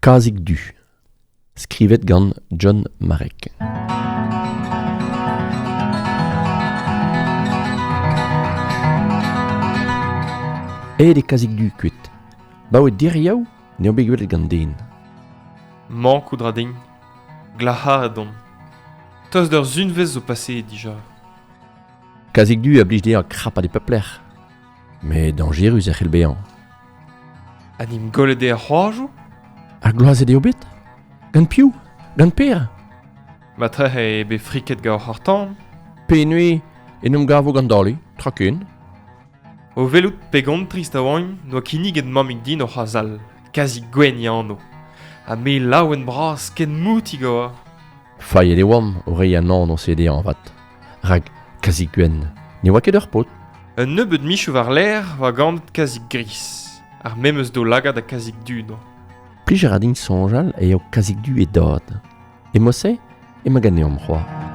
Kazig du, skrivet gant John Marek. Aet eo Kazig du kuit. Baoe diriaou n'eo bet gwelet gant den. Mankout 'ra din. Glac'haret on. Tost d'ur sunvezh zo paseet dija. Kazig du a blij dezhañ krapat e pep lec'h. Met dañjerus e c'hell bezañ. Ha n'int gollet eo ar c'hoajoù? Ha gloazet eo bet? Gant piv? Gant per? Matrehe eo bet friket gant ar c'harr-tan. Penaos en em gavo gant Dolly, tra ken. O welout pegont trist a oan n'oa kinniget mammig din oc'h azal, kazi gwenn e anv. Ha me laouen-bras ken moutik a oa. Failhet e oamp o reiñ an anv-se dezhañ avat, rak kazi gwenn ne oa ket ur paotr. Un nebeud michoù war-lerc'h oa ganet kazi gris, ar memes daoulagad ha kazi du 'noa. Plij a ra din soñjal eo kazi du e dad. E mod-se emañ ganeomp c'hoazh.